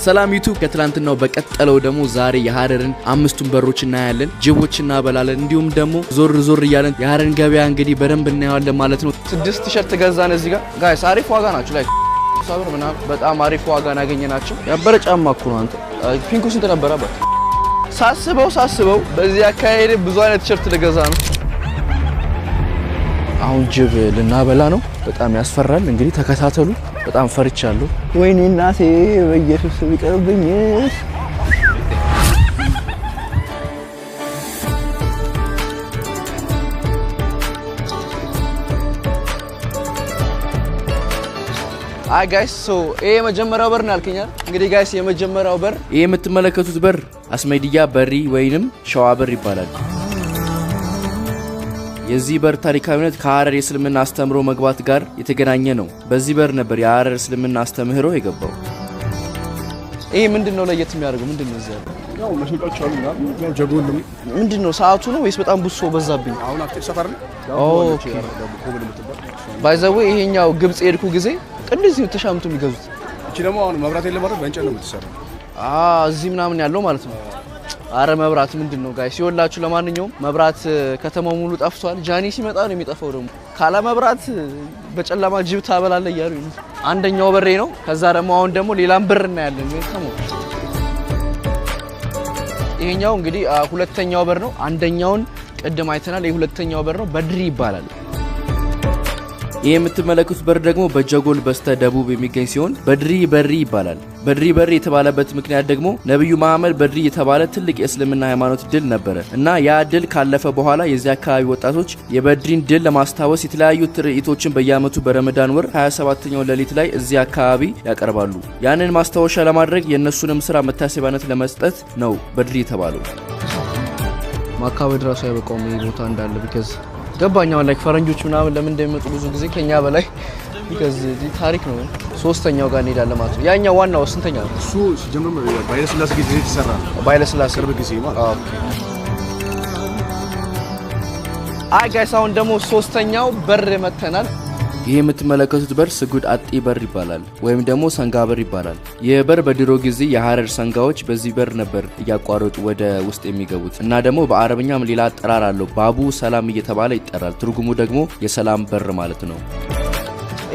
ሰላም ዩቲዩብ፣ ከትላንትናው በቀጠለው ደግሞ ዛሬ የሀረርን አምስቱን በሮች እናያለን፣ ጅቦች እናበላለን፣ እንዲሁም ደግሞ ዞር ዞር እያለን የሀረርን ገበያ እንግዲህ በደንብ እናየዋለን ማለት ነው። 6 ቲሸርት ገዛን እዚህ ጋር guys፣ አሪፍ ዋጋ ናቸው። Like ሰብር ምናምን በጣም አሪፍ ዋጋ ያገኘናቸው። ያበረ ጫማ እኮ ነው አንተ። Pink ኡ ስንት ነበር አባት? ሳስበው በዚህ አካሄድ ብዙ አይነት ቲሸርት ልገዛ ነው። አሁን ጅብ ልናበላ ነው። በጣም ያስፈራል። እንግዲህ ተከታተሉ። በጣም ፈርቻለሁ። ወይኔ እናቴ በኢየሱስ ቢቀርብኝ። አይ guys፣ so ይሄ የመጀመሪያው በር ነው ያልከኛል። እንግዲህ guys የመጀመሪያው በር ይሄ የምትመለከቱት በር አስመዲያ በሪ ወይንም ሸዋ በር ይባላል። የዚህ በር ታሪካዊነት ከሀረር የእስልምና አስተምህሮ መግባት ጋር የተገናኘ ነው። በዚህ በር ነበር የሀረር እስልምና አስተምህሮ የገባው። ይሄ ምንድነው ለየት የሚያደርገው? ምንድነው እዚህ ያለው? ያው መሸጫዎች አሉ ምናምን፣ ያው ጀጎል ነው። ምንድነው ሰዓቱ ነው ወይስ በጣም ብሶ በዛብኝ? አሁን አፍጢር ሰፈር ነው። Okay by the way ይሄኛው ግብጽ የሄድኩ ጊዜ እንደዚህ ተሻምቶ የሚገዙት። እቺ ደግሞ አሁን መብራት የለም አይደል? በእንጨት ነው የምትሰራው። እዚህ ምናምን ያለው ማለት ነው። አረ መብራት ምንድነው guys ይወላችሁ። ለማንኛውም መብራት ከተማው ሙሉ ጠፍቷል። ጃኒ ሲመጣ ነው የሚጠፋው። ደግሞ ካለ መብራት በጨለማ ጅብ ታበላለህ እያሉ አንደኛው በሬ ነው። ከዛ ደግሞ አሁን ደግሞ ሌላም በር እናያለን። ይሄኛው እንግዲህ ሁለተኛው በር ነው። አንደኛውን ቅድም አይተናል። ይሄ ሁለተኛው በር ነው። በድሪ ይባላል። ይሄ የምትመለከቱት በር ደግሞ በጀጎል በስተ ደቡብ የሚገኝ ሲሆን በድሪ በሪ ይባላል። በድሪ በሪ የተባለበት ምክንያት ደግሞ ነብዩ መሐመድ በድሪ የተባለ ትልቅ የእስልምና ሃይማኖት ድል ነበረ እና ያ ድል ካለፈ በኋላ የዚህ አካባቢ ወጣቶች የበድሪን ድል ለማስታወስ የተለያዩ ትርኢቶችን በየዓመቱ በረመዳን ወር 27ኛው ሌሊት ላይ እዚህ አካባቢ ያቀርባሉ። ያንን ማስታወሻ ለማድረግ የነሱንም ስራ መታሰቢያነት ለመስጠት ነው በድሪ የተባለው። ማካበድ ራሱ አይበቃውም ይሄ ቦታ እንዳለ because ገባኛው like ፈረንጆች ምናምን ለምን እንደሚመጡ ብዙ ጊዜ ከኛ በላይ because ታሪክ ነው። ሶስተኛው ጋር እንሄዳለን ማለት ነው። ያኛው ዋናው ስንተኛ ነው? እሱ ሲጀምር በኃይለ ሥላሴ ጊዜ የተሰራ ነው። በኃይለ ሥላሴ ቅርብ ጊዜ ማለት ነው። Okay። አይ guys አሁን ደግሞ ሶስተኛው በር መተናል። ይህ የምትመለከቱት በር ስጉድ አጤ በር ይባላል ወይም ደግሞ ሰንጋ በር ይባላል። ይህ በር በድሮ ጊዜ የሀረር ሰንጋዎች በዚህ በር ነበር እያቋረጡ ወደ ውስጥ የሚገቡት እና ደግሞ በአረብኛም ሌላ አጠራር አለው፣ ባቡ ሰላም እየተባለ ይጠራል። ትርጉሙ ደግሞ የሰላም በር ማለት ነው።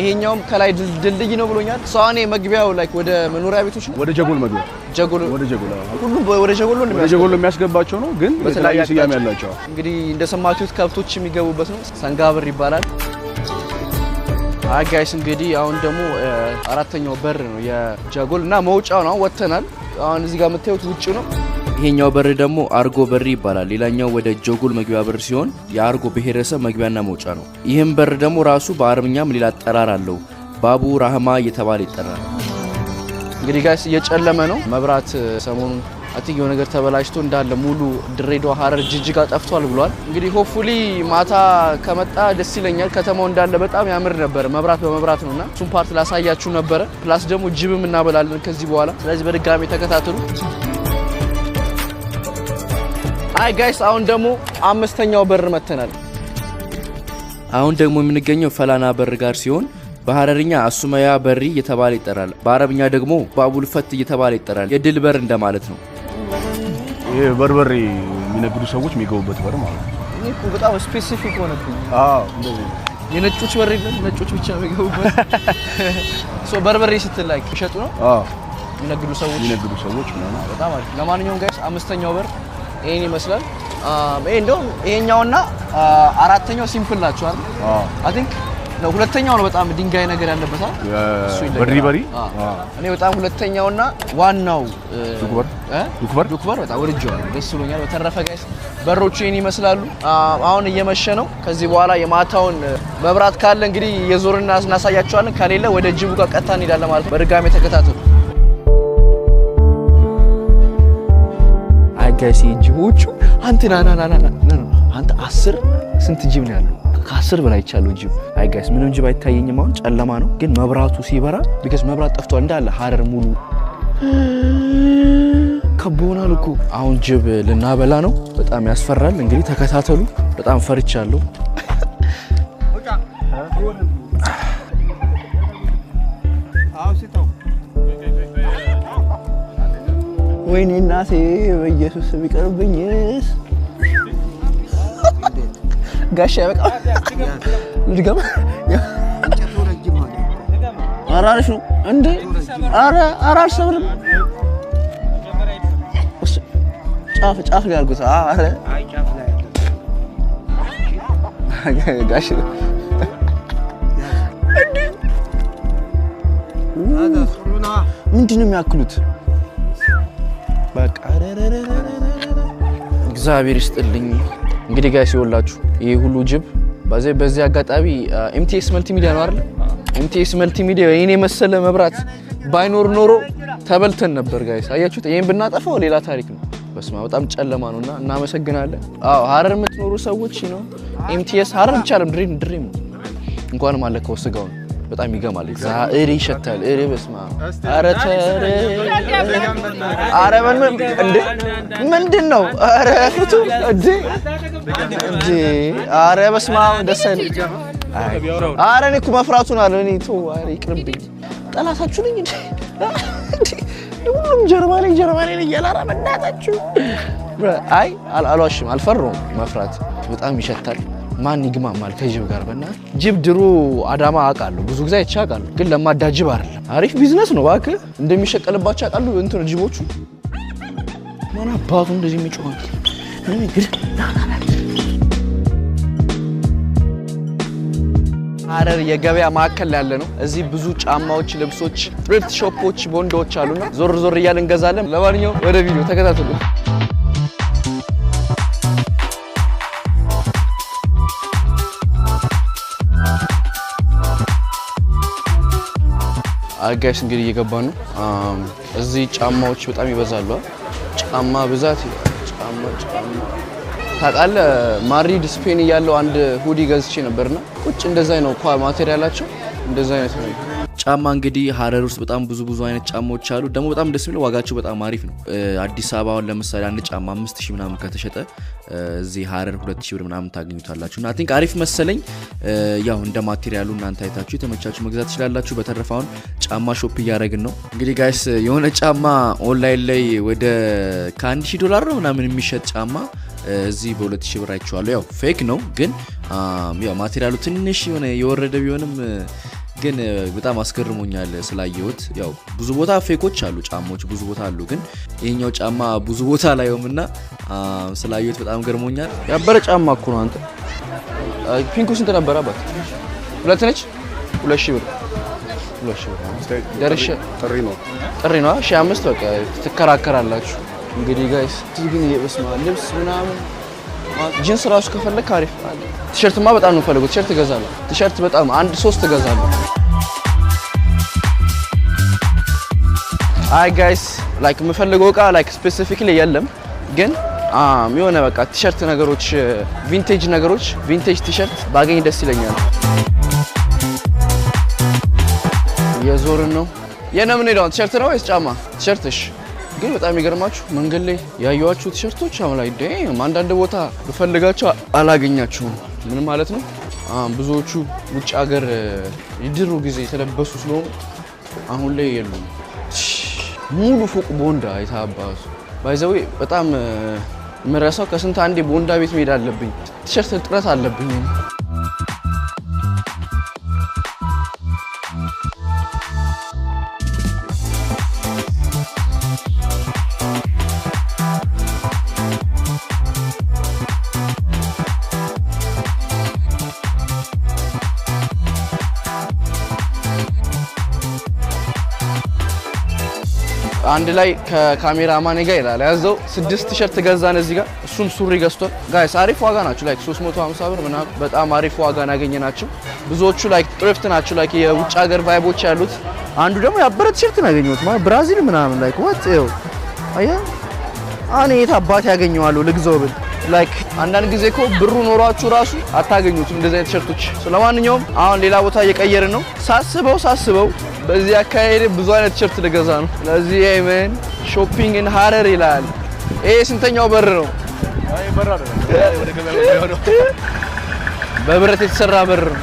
ይሄኛውም ከላይ ድልድይ ነው ብሎኛል። ሰው እኔ መግቢያው like ወደ መኖሪያ ቤቶች ነው። ወደ ጀጎል መግቢያ ጀጎል ወደ ጀጎል ሁሉም ወደ ጀጎል ነው ወደ ጀጎል የሚያስገባቸው ነው፣ ግን የተለያየ ስያሜ ያላቸው። እንግዲህ እንደሰማችሁት ከብቶች የሚገቡበት ነው። ሰንጋ በር ይባላል። አይ guys እንግዲህ አሁን ደግሞ አራተኛው በር ነው የጀጎል እና መውጫው ነው። ወጥተናል። አሁን እዚህ ጋር የምታዩት ውጭ ነው። ይሄኛው በር ደግሞ አርጎ በር ይባላል። ሌላኛው ወደ ጀጎል መግቢያ በር ሲሆን የአርጎ ብሔረሰብ መግቢያና መውጫ ነው። ይህም በር ደግሞ ራሱ በአረብኛም ሌላ አጠራር አለው፣ ባቡ ራህማ እየተባለ ይጠራል። እንግዲህ guys እየጨለመ ነው። መብራት ሰሞኑን I think የሆነ ነገር ተበላሽቶ እንዳለ ሙሉ ድሬዳዋ፣ ሀረር፣ ጅጅጋ ጠፍቷል ብሏል። እንግዲህ hopefully ማታ ከመጣ ደስ ይለኛል። ከተማው እንዳለ በጣም ያምር ነበር፣ መብራት በመብራት ነውና እሱን part ላሳያችሁ ነበረ። Plus ደግሞ ጅብም እናበላለን ከዚህ በኋላ። ስለዚህ በድጋሚ ተከታተሉ። አይ guys አሁን ደግሞ አምስተኛው በር መተናል። አሁን ደግሞ የምንገኘው ፈላና በር ጋር ሲሆን በሀረርኛ አሱማያ በሪ እየተባለ ይጠራል። በአረብኛ ደግሞ ባቡል ፈት እየተባለ ይጠራል። የድል በር እንደማለት ነው። ይሄ በርበሬ የሚነግዱ ሰዎች የሚገቡበት በር ማለት ነው። እኔ እኮ በጣም specific ሆነብኝ። አዎ እንደዚህ ነው። የነጮች በር የለም፣ ነጮች ብቻ የሚገቡበት። So በርበሬ ስትል like ይሸጡ ነው? አዎ የሚነግዱ ሰዎች የሚነግዱ ሰዎች ምናምን። በጣም አሪፍ። ለማንኛውም guys አምስተኛው በር ይሄን ይመስላል። ይሄ እንደውም ይሄኛውና አራተኛው simple ናቸው አይደል? አዎ I think ነው ሁለተኛው ነው በጣም ድንጋይ ነገር ያለበት አይደል? እሱ ይለያል። በድሪ በሪ። እኔ በጣም ሁለተኛውና ዋናው ዱክበር ዱክበር ዱክበር በጣም ወድጄዋለሁ፣ ደስ ብሎኛል። በተረፈ guys በሮቹ ይሄን ይመስላሉ። አሁን እየመሸ ነው። ከዚህ በኋላ የማታውን መብራት ካለ እንግዲህ የዞርና እናሳያቸዋለን፣ ከሌለ ወደ ጅቡ ጋር ቀጥታ እንሄዳለን ማለት ነው። በድጋሚ ተከታተሉ። አይ guys ጅቦቹ አንተ ና ና ና ና ና አንተ 10 ስንት ጅብ ነው ያለው? ከ10 በላይ ይቻለው ጅብ። አይ guys ምንም ጅብ አይታየኝም። አሁን ጨለማ ነው፣ ግን መብራቱ ሲበራ because መብራት ጠፍቷል እንዳለ ሀረር ሙሉ ከቦናል እኮ። አሁን ጅብ ልናበላ ነው። በጣም ያስፈራል። እንግዲህ ተከታተሉ። በጣም ፈርቻለሁ። ወይኔ እናቴ በኢየሱስ ቢቀርብኝስ ጋሻ በቃ ልድገም። ኧረ አሪፍ ነው እንዴ! ኧረ ኧረ አልሰብርም። ጫፍ ጫፍ ላይ አድርጉት። ኧረ ጋሽ እንዴ ምንድን ነው የሚያክሉት? በቃ እግዚአብሔር ይስጥልኝ። እንግዲህ guys ይወላችሁ ይሄ ሁሉ ጅብ በዚህ አጋጣሚ ኤምቲኤስ መልቲ ሚዲያ ነው አይደል? ኤምቲኤስ መልቲ ሚዲያ የኔ መሰለ መብራት ባይኖር ኖሮ ተበልተን ነበር guys። አያችሁት? ይሄን ብናጠፋው ሌላ ታሪክ ነው። በስመ አብ በጣም ጨለማ ነውና እናመሰግናለን። አዎ ሀረር የምትኖሩ ሰዎች ነው ኤምቲኤስ ሀረር ብቻ አይደለም ድሬም ነው። እንኳንም አለከው ስጋው ነው በጣም ይገማል። እሪ ይሸታል። እሪ በስመ አብ። ኧረ ተረ ኧረ ምን እንዴ ምንድን ነው? ኧረ ፍቱ እንዴ እንዴ! ኧረ በስመ አብ ደስ አይልም። ኧረ እኔ እኮ መፍራቱን አለ እኔ ተው፣ ኧረ ይቅርብኝ። ጠላታችሁ ነኝ እንዴ? ሁሉም ጀርባ ላይ እያለ ኧረ በእናታችሁ። አይ አልዋሽም፣ አልፈራሁም። መፍራት በጣም ይሸታል። ማን ይግማማል ከጅብ ጋር? በእናትህ ጅብ ድሮ አዳማ አውቃለሁ፣ ብዙ ጊዜ አይቼ አውቃለሁ፣ ግን ለማዳ ጅብ አይደለም። አሪፍ ቢዝነስ ነው እባክህ። እንደሚሸቀልባቸው ያውቃሉ እንትን ጅቦቹ። ማን አባቱ እንደዚህ የሚጮህ? ሀረር የገበያ ማዕከል ያለ ነው። እዚህ ብዙ ጫማዎች፣ ልብሶች፣ thrift shop ኦች፣ ቦንዶች አሉና ዞር ዞር እያልን እንገዛለን። ለማንኛውም ወደ ቪዲዮ ተከታተሉ። Guys እንግዲህ እየገባ ነው። እዚህ ጫማዎች በጣም ይበዛሉ። ጫማ ብዛት ጫማ ጫማ ታውቃለህ፣ ማድሪድ ስፔን እያለሁ አንድ hoodie ገዝቼ ነበርና ቁጭ እንደዛ ነው material ኣቸው እንደዛ አይነት ነው። ጫማ እንግዲህ ሀረር ውስጥ በጣም ብዙ ብዙ አይነት ጫማዎች አሉ። ደግሞ በጣም ደስ የሚለው ዋጋቸው በጣም አሪፍ ነው። አዲስ አበባ አሁን ለምሳሌ አንድ ጫማ 5000 ምናምን ከተሸጠ እዚህ ሀረር 2000 ብር ምናምን ታገኙታላችሁ። እና I think አሪፍ መሰለኝ። ያው እንደ material ኡ እናንተ አይታችሁ የተመቻችሁ መግዛት ትችላላችሁ። በተረፈ አሁን ጫማ shop እያደረግን ነው። እንግዲህ guys የሆነ ጫማ ኦንላይን ላይ ወደ ከ1000 ዶላር ነው ምናምን የሚሸጥ ጫማ እዚህ በ2000 ብር አይቼዋለሁ። ያው fake ነው ግን ያው material ኡ ትንሽ የሆነ የወረደ ቢሆንም ግን በጣም አስገርሞኛል ስላየሁት። ያው ብዙ ቦታ fake ኦች አሉ፣ ጫማዎች ብዙ ቦታ አሉ። ግን ይሄኛው ጫማ ብዙ ቦታ ላየውም እና ስላየሁት በጣም ገርሞኛል። ያበረ ጫማ እኮ ነው አንተ። Pink ኡ ስንት ነበር አባት? ሁለት ነች። 2000 ብር 2000 ብር ደርሼ ጥሪ ነው ጥሪ ነው 1500 በቃ ትከራከራላችሁ። እንግዲህ guys ግን በስመ አብ ልብስ ምናምን ጂንስ ራሱ ከፈለክ አሪፍ አለ። ቲሸርትማ በጣም ነው የምፈልገው። ቲሸርት እገዛለሁ። ቲሸርት በጣም አንድ ሶስት እገዛለሁ። አይ guys like የምፈልገው እቃ like specifically የለም፣ ግን የሆነ በቃ ቲሸርት ነገሮች፣ vintage ነገሮች፣ vintage ቲሸርት ባገኝ ደስ ይለኛል። የዞርን ነው የነ ምን ሄደው ቲሸርት ነው ወይስ ጫማ? ቲሸርት እሺ። ግን በጣም የሚገርማችሁ መንገድ ላይ ያየኋችሁ ቲሸርቶች አሁን ላይ damn አንዳንድ ቦታ ብፈልጋቸው አላገኛችሁም። ምን ማለት ነው? ብዙዎቹ ውጭ ሀገር የድሮ ጊዜ የተለበሱ ስለሆኑ አሁን ላይ የሉም። ሙሉ ፎቅ ቦንዳ የታባሱ by the way በጣም የምረሳው ከስንት አንዴ ቦንዳ ቤት መሄድ አለብኝ። ቲሸርት እጥረት አለብኝ። አንድ ላይ ከካሜራማኔ ጋር ይላል ያዘው 6 ቲሸርት ገዛን እዚህ ጋር እሱም ሱሪ ገዝቷል። Guys አሪፍ ዋጋ ናቸው። Like 350 ብር ምናምን በጣም አሪፍ ዋጋ ያገኘናቸው። ብዙዎቹ like thrift ናቸው። Like የውጭ ሀገር vibe ኦች ያሉት። አንዱ ደግሞ ያበረ ቲሸርት ነው ያገኘሁት ማለት ብራዚል ምናምን like what ይኸው አየህ፣ እኔ የት አባት ያገኘዋለሁ ልግዛው ብል like አንዳንድ ጊዜ እኮ ብሩ ኖሯችሁ ራሱ አታገኙትም እንደዚህ አይነት ቲሸርቶች። ለማንኛውም አሁን ሌላ ቦታ እየቀየርን ነው። ሳስበው ሳስበው በዚህ አካሄድ ብዙ አይነት ቲሸርት ልገዛ ነው። ስለዚህ man shopping in ሀረር ይላል። ይሄ ስንተኛው በር ነው? በብረት የተሰራ በር ነው።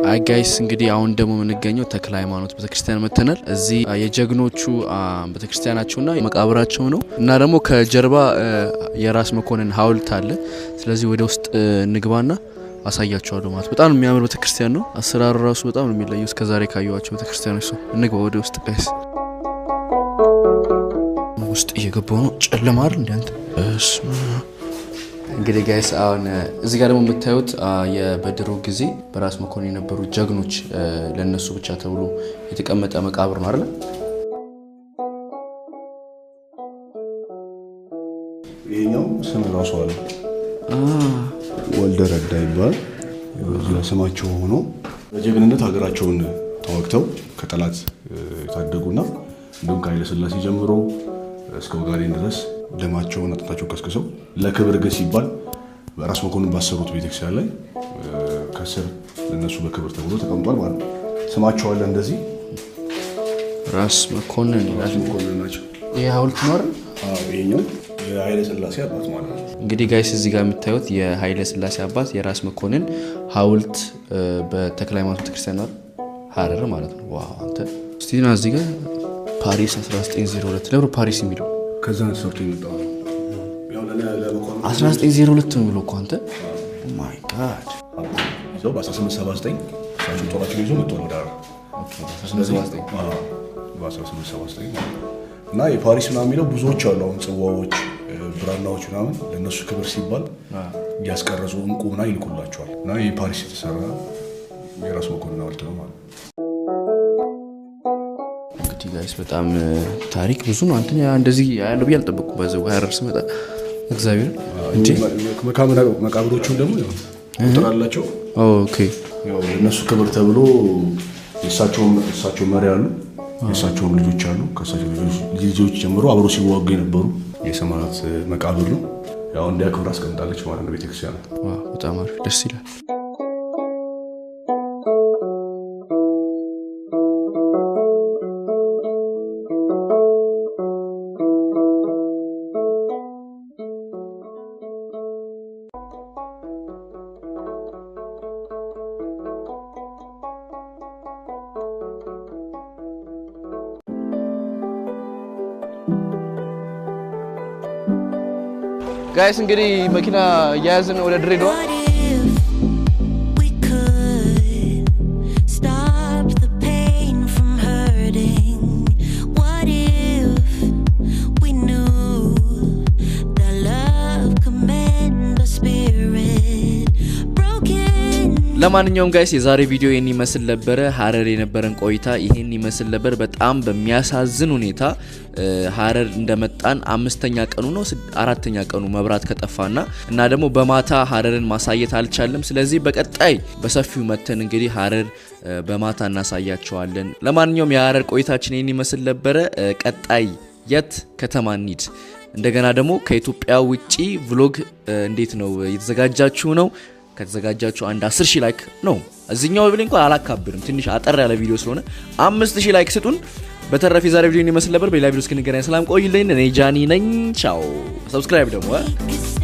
አይ guys፣ እንግዲህ አሁን ደግሞ የምንገኘው ተክለ ሃይማኖት ቤተክርስቲያን መተናል። እዚህ የጀግኖቹ ቤተክርስቲያናቸውና መቃብራቸው ነው እና ደግሞ ከጀርባ የራስ መኮንን ሐውልት አለ። ስለዚህ ወደ ውስጥ እንግባና አሳያቸዋለሁ ማለት። በጣም የሚያምር ቤተክርስቲያን ነው። አሰራሩ ራሱ በጣም ነው የሚለየው እስከዛሬ ካየኋቸው ቤተክርስቲያኖች። ሰው እንግባ ወደ ውስጥ guys። ውስጥ እየገባው ነው። ጨለማ አይደል እንዴ አንተ? እንግዲህ guys፣ አሁን እዚህ ጋር ደግሞ የምታዩት በድሮ ጊዜ በራስ መኮንን የነበሩ ጀግኖች ለነሱ ብቻ ተብሎ የተቀመጠ መቃብር ነው አይደል? ይሄኛው ስም ራሱ አለ፣ ወልደ ረዳ ይባላል። ስማቸው ሆኖ በጀግንነት ሀገራቸውን ተዋግተው ከጠላት የታደጉና እንዲሁም ከኃይለ ሥላሴ ጀምሮ እስከ ኦጋዴን ድረስ ደማቸውን አጥንታቸውን ከስክሰው ለክብር ግን ሲባል በራስ መኮንን ባሰሩት ቤተክርስቲያን ላይ ከስር ለእነሱ በክብር ተብሎ ተቀምጧል ማለት ነው። ስማቸው አለ እንደዚህ። ራስ መኮንን። ራስ መኮንን ናቸው። ይሄ ሐውልት ነው አይደል? አዎ፣ ይሄኛው የኃይለ ሥላሴ አባት ማለት ነው። እንግዲህ guys፣ እዚህ ጋር የምታዩት የኃይለ ሥላሴ አባት የራስ መኮንን ሐውልት በተክለ ሃይማኖት ቤተክርስቲያን ነው አይደል? ሀረር ማለት ነው። Wow፣ አንተ እስቲ ና እዚህ ጋር ፓሪስ 1902 ለብሮ ፓሪስ የሚለው። ከዛ ነው ተሰርቶ የመጣው። ያው ለመኮንን 1902 ነው ብሎ እኮ አንተ፣ my God። ይዘው በ1879 እሳቸው ጦራቸውን ይዘው መጥተዋል ወደ ሀረር። በ1879 ማለት ነው። እና የፓሪስ ምናምን የሚለው ብዙዎች አሉ። አሁን ጽዋዎች፣ ብራናዎች ምናምን ለእነሱ ክብር ሲባል እያስቀረጹ እንቁ ምናምን ይልኩላቸዋል። እና ይህ ፓሪስ የተሰራ የራስ መኮንን ሐውልት ነው ማለት ነው። እንግዲህ guys፣ በጣም ታሪክ ብዙ ነው። አንተ እንደዚህ ያለው ብዬ አልጠበቅኩም። በዛው ሀረር ስመጣ እግዚአብሔር እንዴ። መቃብሮቹም ደግሞ ያው ቁጥር አላቸው። ያው ለእነሱ ክብር ተብሎ የእሳቸው መሪ አሉ፣ የእሳቸውም ልጆች አሉ። ከእሳቸው ልጆች ጀምሮ አብሮ ሲዋጉ የነበሩ የሰማዕታት መቃብር ነው። ያው እንዲያክብር አስቀምጣለች ማለት ነው ቤተክርስቲያኑ። Wow፣ በጣም አሪፍ፣ ደስ ይላል። Guys፣ እንግዲህ መኪና እየያዝን ወደ ድሬዳዋ። What if we could stop the pain from hurting? What if we knew that love could mend the spirit broken? ለማንኛውም guys፣ የዛሬ ቪዲዮ ይህን ይመስል ነበረ። ሀረር የነበረን ቆይታ ይህን ይመስል ነበር። በጣም በሚያሳዝን ሁኔታ ሀረር እንደመጣን አምስተኛ ቀኑ ነው አራተኛ ቀኑ መብራት ከጠፋና እና ደግሞ በማታ ሀረርን ማሳየት አልቻለም። ስለዚህ በቀጣይ በሰፊው መተን እንግዲህ ሀረር በማታ እናሳያቸዋለን። ለማንኛውም የሀረር ቆይታችን ይህን ይመስል ነበረ። ቀጣይ የት ከተማ እንሂድ? እንደገና ደግሞ ከኢትዮጵያ ውጪ vlog እንዴት ነው? እየተዘጋጃችሁ ነው? ከተዘጋጃችሁ አንድ 10 ሺህ like ነው። እዚህኛው ብሌ እንኳን አላካብድም፣ ትንሽ አጠር ያለ ቪዲዮ ስለሆነ 5,000 like ስጡን። በተረፈ የዛሬ ቪዲዮ ይመስል ነበር። በሌላ ቪዲዮ እስክንገናኝ ሰላም ቆዩልኝ። እኔ ጃኒ ነኝ። ቻው። Subscribe ደግሞ። Cause